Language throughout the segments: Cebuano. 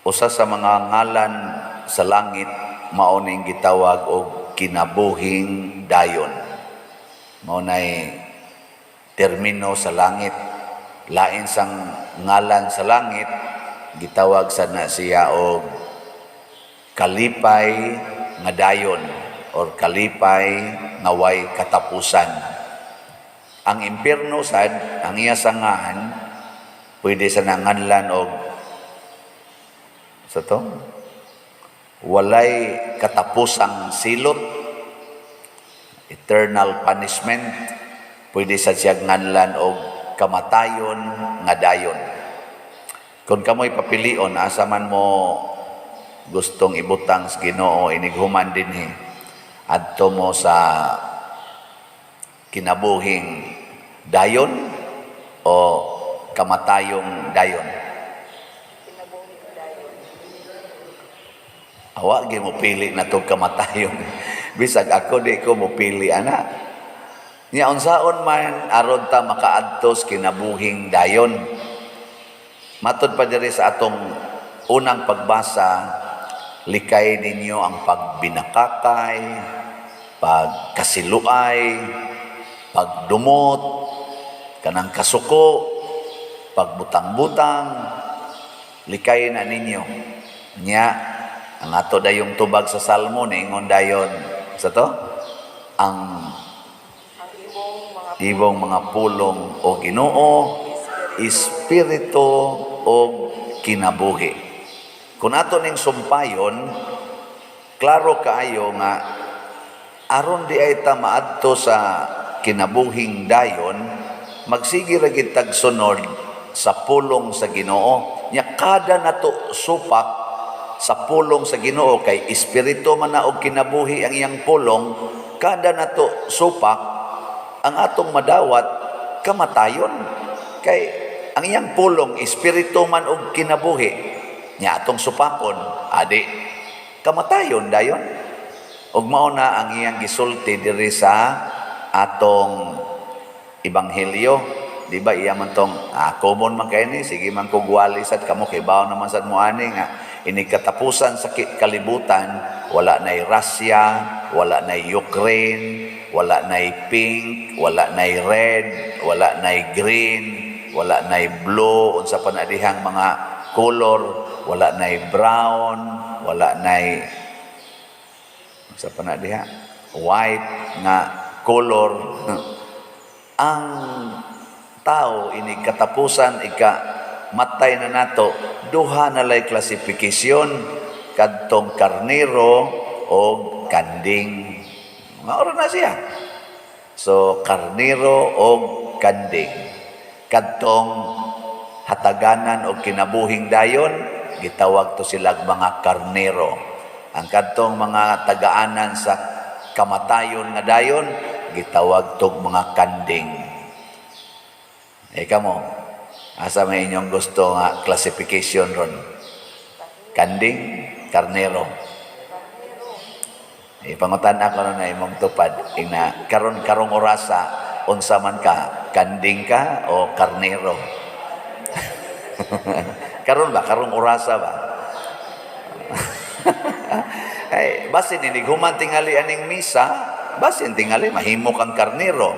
Usa sa mga ngalan sa langit mao ning gitawag og kinabuhing dayon. Mao nay termino sa langit. Lain sang ngalan sa langit, gitawag sa na siya og kalipay nga dayon or kalipay nga way katapusan. Ang impierno sad, ang iya sangahan, pwede sa nanganlan og sa to walay katapusang silot, eternal punishment. Pwede sa siya nganlan og kamatayon nga dayon. Kung kamoy papilion, asa man mo gustong ibutang sa Ginoo inighuman dinhi? Adto mo sa kinabuhing dayon o kamatayong dayon? Kinabuhing dayon. Awa gyud mo pili na tong kamatayon. Bisag ako, di ko mo pili ana. Nya unsaon man aron ta makaadto sa kinabuhing dayon? Matod pa diri sa atong unang pagbasa, likay ninyo ang pagbinakakay, pagkasiluay, pagdumot, kanang kasuko, pagbutang-butang, likay na ninyo. Nya, ang ato dayong tubag sa Salmo, niingon dayon, sa to, ang Ang imong mga imong mga pulong o Ginoo, espiritu o kinabuhi. Kung ato ning sumpayon, klaro kaayo nga aron di ay ta maadto sa kinabuhing dayon, magsige ra gid tag sunod sa pulong sa Ginoo. Nya kada nato supak sa pulong sa Ginoo, kay espiritu man na og kinabuhi ang iyang pulong, kada nato supak, ang atong madawat kamatayon, kay ang iyang pulong espiritu man og kinabuhi. Nya atong supakon, adi kamatayon dayon. Ug mao na ang iyang gisulti diri sa atong ebanghelyo, di ba? Iya man tong common man kay ni, sige man kog wali sad kamo, kay bawo naman sad mo ani nga inig katapusan sa kalibutan, wala nay Russia, wala nay Ukraine, wala nay pink, wala nay red, wala nay green, wala nay blue, unsa pa na dihang mga color, wala nay brown, wala nay unsa pa na diha, white nga color. Ang tao inig katapusan, ika matay na nato, duha na lay classification, kadtong karnero o kanding. Maura na siya. So karnero o kanding. Kadtong hataganan og kinabuhing dayon, gitawag to silag mga karnero. Ang kadtong mga tagaanan sa kamatayon nga dayon, gitawag tog mga kanding. Eh kamo, asa may inyong gusto nga classification ron? Kanding, karnero? Eh, pangutan ako na imong tupad. Ina, karon, karong orasa, unsa man ka, kanding ka o karnero? Karon ba? Karong orasa ba? Ay, basin inig human tingali aning misa, basin tingali mahimo kang karnero.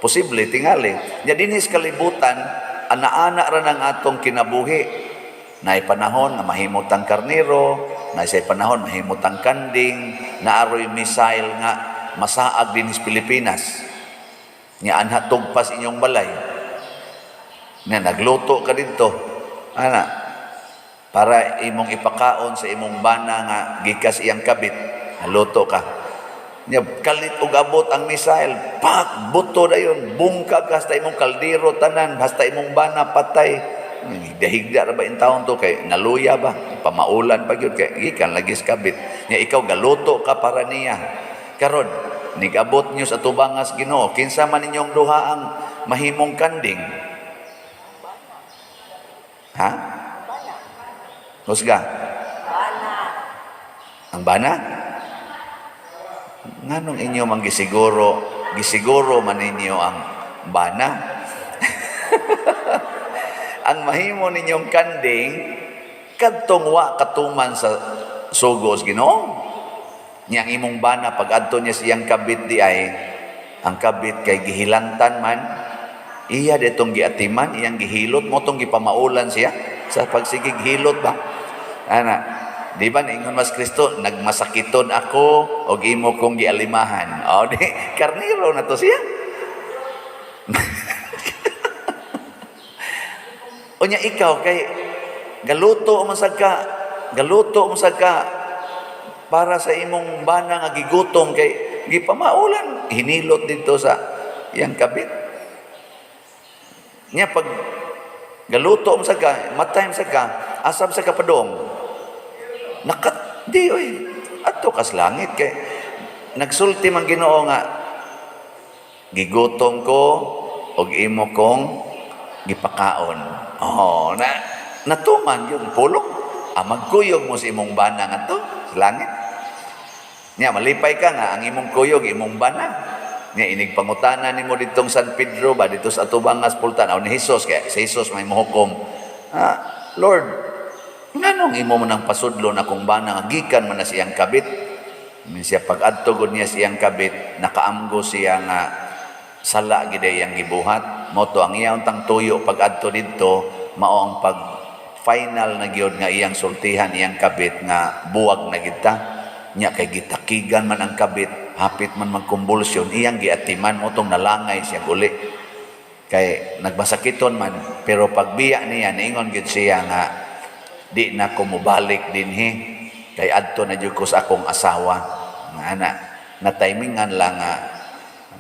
Posible tingali. Nya dinhi sa kalibutan, ana-ana ra nang atong kinabuhi. Naay panahon nga mahimo tang karnero, naay say panahon mahimo tang kanding, naaroy missile nga masaag dinhi sa Pilipinas. Nya anha tugpas inyong balay. Nga nagluto ka didto. Ana, para imong ipakaon sa imong bana nga gikas iyang kabit, naluto ka. Nya kalit og abot ang missile, pak, buto dayon, bungkag hasta imong kaldero tanan, hasta imong bana patay. Higda ra ba in taon to kay naluya ba? Pamaulan pa gyud kay gikan lagi sa kabit. Nya ikaw galuto ka para niya. Karon, nigabot niyo sa tubangas Ginoo, kinsa man ninyong duha ang mahimong kanding? Ha? Husga. Bana. Ang bana? Nganong inyo man gisiguro, gisiguro man ninyo ang bana? Ang mahimo ninyong kanding, Kadtong wa katuman sa sugo sa Ginoo. Nya ang imong bana, pag adto niya sa iyang kabit di ay, ang kabit kay gihilantan man, iya ditong giatiman, iyang gihilot mo tong gipamaulan siya sa pagsigig hilot ba. Ana, di ba niingon mas Kristo, "Nagmasakiton ako og imo kong gialimahan"? O di karniro na to siya. Unya ikaw kay galuto man sad ka, galuto man sad ka para sa imong bana nga gigutom kay gipamaulan, hinilot dito sa iyang kabit. Nya pag galuto mo sad ka, matay mo sad ka, asa man sad ka padong? Nakat di oy, adto kas langit kay nagsulti man Ginoo nga "Gigutom ko og imo kong gipakaon." Oh, na natuman yung pulong. Ah, magkuyog mo sa imong bana ngadto sa langit. Nya malipay ka nga ang imong kuyog imong bana. Nya inig pangutana nimo ditong San Pedro ba dito sa atubangas pultan aw ni Jesus, kay si Jesus may mohukom. "Ah, Lord, nganong imo mo nang pasudlon akong bana nga gikan man na siyang kabit?" Min siya, pag adto gud niya siyang kabit, nakaamgo siya nga sala gid iyang gibuhat. Mao to ang iyang tang tuyo pag adto didto mao ang pag final na gyud nga iyang sultihan iyang kabit nga buwag na gid ta. Nya kay gitakigan man ang kabit, hapit man magkonbulsyon, iyang giatiman, mo tong nalangay siya uli. Kay nagmasakiton man, pero pagbiya niya, niingon gyud siya nga di na ko mobalik dinhi kay adto na jud ko sa akong asawa. Nga ana, na timingan lang nga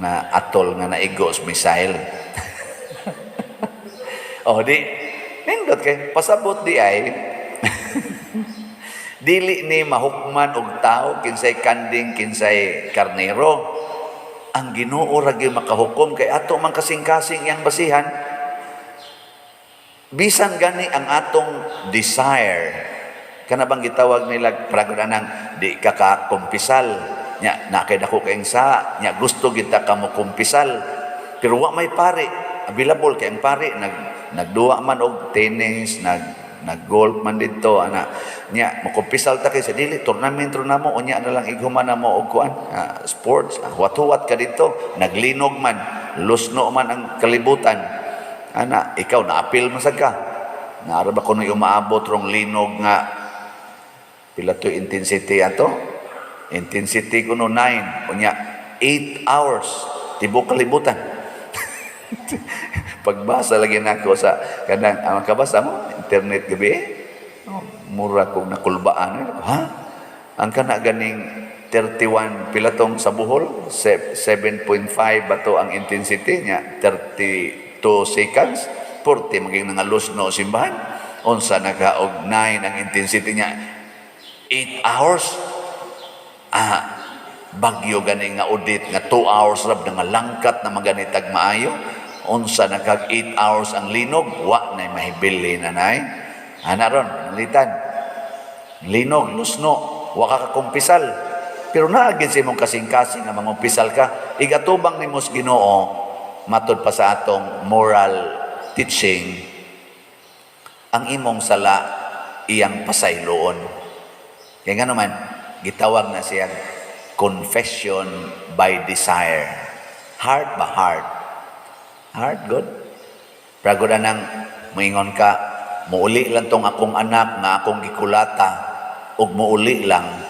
na atol nga naigo sa missile. Oh, di nindot kay pasabot di ay dili ni mahukman og tao kinsay kanding, kinsay karnero. Ang Ginoo ra gyud makahukom kay ato man kasing-kasing iyang basihan. Bisan gani ang atong desire, kana bang gitawag nila pragod anang di ka kakumpisal nya, na kay dako kayong sa nya, gusto kita ka mo kumpisal pero wa may pare available kay ang pare nagduwa man og tennis, nag golf man didto ana. Nya mokumpisal ta kay sa dili tournament ro namo, unya na lang ighuman na mo og kuan, sports. Huwat-huwat ka didto, naglinog man, lusno man ang kalibutan ana, ikaw naapil man sad ka. Naara ba kuno umaabot rong linog nga pila to intensity ato? Intensity kuno 9, unya 8 hours tibok kalibutan. Pagbasa lagi nako sa kanang ang kabasa mo internet gabi eh. Oh, mura kong nakulbaan. Ha, ang kana ganing 31, pila tong sa Bohol? 7.5 ba to ang intensity niya? 32 seconds, 40 maging nangalusno simbahan. Unsa naka og 9 ang intensity niya, 8 hours? Ah, bagyo gani nga Odette nga 2 hours rab nangalangkat na maganitag maayo, unsa nakag 8 hours ang linog? Wa na mahibili na nay ana ron litan linog, lusno, wa ka kakumpisal, pero naa gid sa imong kasing-kasing nga mangumpisal ka. Igatubang nimo sa Ginoo, matod pa sa atong moral teaching, ang imong sala iyang pasayloon. Kaya nga naman gitawag na siya confession by desire. Heart ba, heart? Heart, good. Pero na nang moingon ka, "Muuli lang tong akong anak nga akong gikulata, ug muuli lang,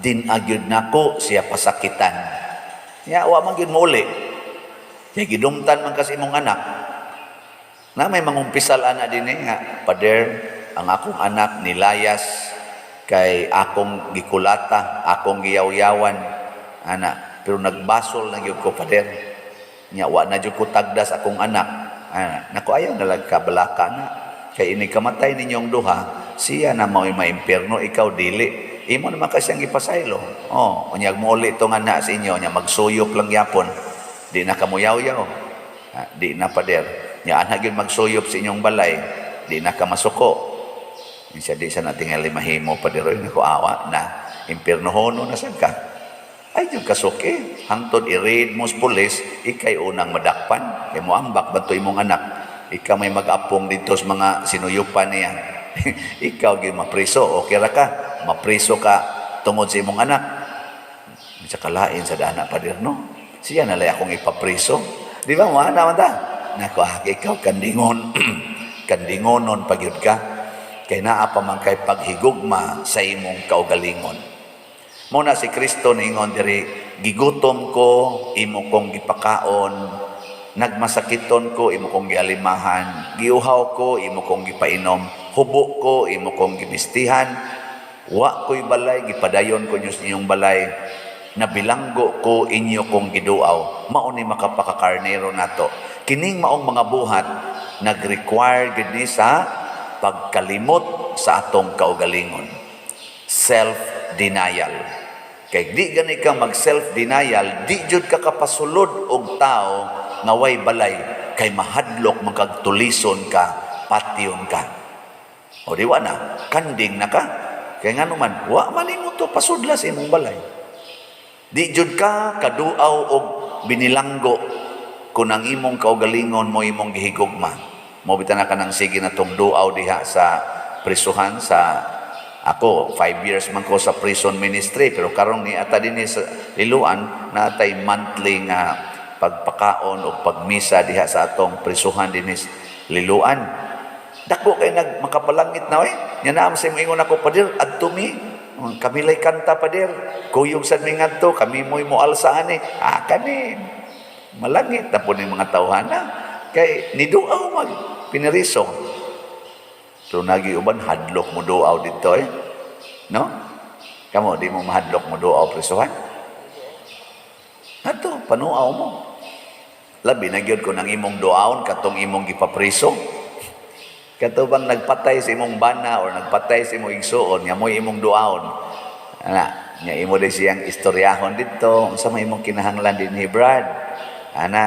din agyud nako siya pasakitan." Ya, wa man gyud muuli. Kaya gidumtan man kasi imong anak. Na may mangumpisal ana din eh, nga, "Pader, ang akong anak nilayas kay akong gikulata, akong giyawyawan, ana, pero nagbasol na gyud ko, Pader. Nya wa na jud ko tagdas akong anak." Ana, nako, ayaw na lang kabalaka na. Kay ini kamatay ninyong duha, siya na mao'y maimpierno, ikaw dili. Imo naman kasi ang ipasaylo. Oh, unyag mo uli tong anak sa inyo, nya magsuyop lang yapon. Di na kamuyaw-yaw. Ah, di na, Pader. Nya anak gyud magsuyop sa inyong balay, di na ka masuko. Minsan di sa natingali mahimo, Pader, oy, naku, awa na. Impiernohono na sad ka. Ay, yung kasuki. Hangtod i-raid mo sa pulis, ikay unang madakpan. Kay mo ambak ba to imong anak? Ikaw may mag-apong dito sa mga sinuyupan niya. Ikaw gyud mapriso, okay ra ka. Mapriso ka tungod sa imong anak. Sa kalain sa dana, pader, no? Siya na lay akong ipapriso. Di ba, mo ana man ta? Nako, ah, ikaw kandingon. Kandingonon pagyud ka. Kay naa pa man kay paghigugma sa imong kaugalingon. Mao na si Kristo niingon diri, "Gigutom ko, imo kong gipakaon, nagmasakiton ko, imo kong gialimahan, giuhaw ko, imo kong gipainom, hubo ko, imo kong gibistihan, wa ko'y balay, gipadayon ko niyo sa inyong balay, nabilanggo ko, inyo kong giduaw." Mao ni makapakakarnero nato. Kining maong mga buhat nag-require gid ni sa pagkalimot sa atong kaugalingon, self-denial. Kay di gani ka mag self-denial, di jud ka kapasulod og tao nga way balay kay mahadlok man kag tulison ka, patyon ka. O di wa na, kanding na ka. Kay ngano man, wa man nimo to pasudla sa imong balay. Di jud ka kaduaw og binilanggo kung ang imong kaugalingon mo imong gihigugma. Mo bitaw na kanang sige na tong duaw diha sa prisuhan sa ako, 5 years man ko sa prison ministry, pero karon ni ata dinhi sa Liloan natay monthly nga pagpakaon o pagmisa diha sa atong prisuhan dinhi sa Liloan. Dako kay nag makapalangit na oy. Nya naam sa ingon ako, "Pader, adto mi. Kami lay kanta, pader. Kuyog sad mi ngadto, kami mo'y moalsa ani." Ah, kani malangit na po ning mga tawhana. Kay niduaw mag piniriso. Pero nagi uban hadlok mo duaw dito eh. No? Kamo di mo mahadlok mo duaw prisuhan? Adto, panuaw mo. Labi na gyud kung ang imong duawon katong imong gipapriso. Kato bang nagpatay sa imong bana or nagpatay sa imong igsuon nga mo'y imong duawon. Ana, nya imo din siyang istoryahon dito, unsa may imong kinahanglan dinhi, Brad? Ana,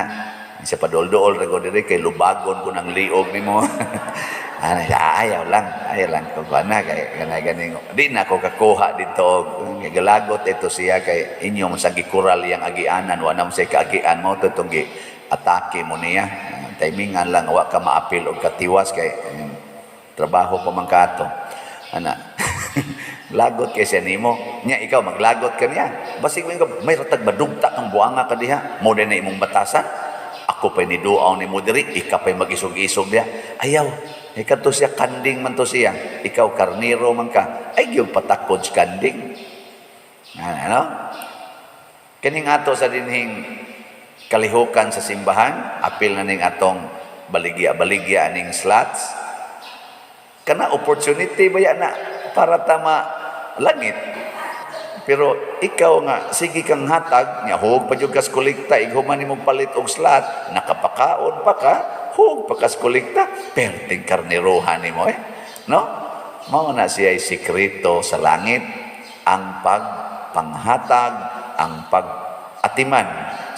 siya padol-dool ra ko diri kay lubagon ko ng liog nimo. Ana, siya, ayaw lang ko ana kay kana ganing di na ako kakuha dito. Galagot ito siya kay inyong sa gikural yang agianan, wa na mo siya kaagian mo to tong gi atake mo niya. Timingan lang wa ka maapil og katiwas kay trabaho pa man kato. Ana. Lagot kay siya nimo. Nya ikaw maglagot ka niya. Basig mo ka may ratag madugta kang buanga ka diha. Mo na imong batasan. Ako pa'y niduaw ni mo diri, ikaw pa'y mag-isog-isog diha. Ayaw. Ikaw to siya, kanding man to siya. Ikaw, karniro man ka. Ay, yung patakod sa kanding. Ano? Kining ato sa dinhing kalihukan sa simbahan, apil na ning atong baligya-baligya ning slots. Kana opportunity ba na para tama langit. Pero ikaw nga sige kang hatag nya hug pa jud kas kolekta, ighuman nimo palit og slot, nakapakaon pa ka, hug pa kas kolekta, perting karnerohan nimo eh. No? Mao na siya sikreto sa langit, ang pagpanghatag, ang pag-atiman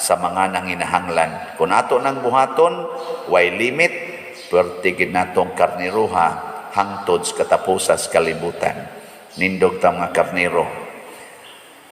sa mga nanginahanglan. Kung ato nang buhaton, way limit, puwerte gid natong karneroha hangtod sa katapusas kalibutan. Nindog ta mga karnero.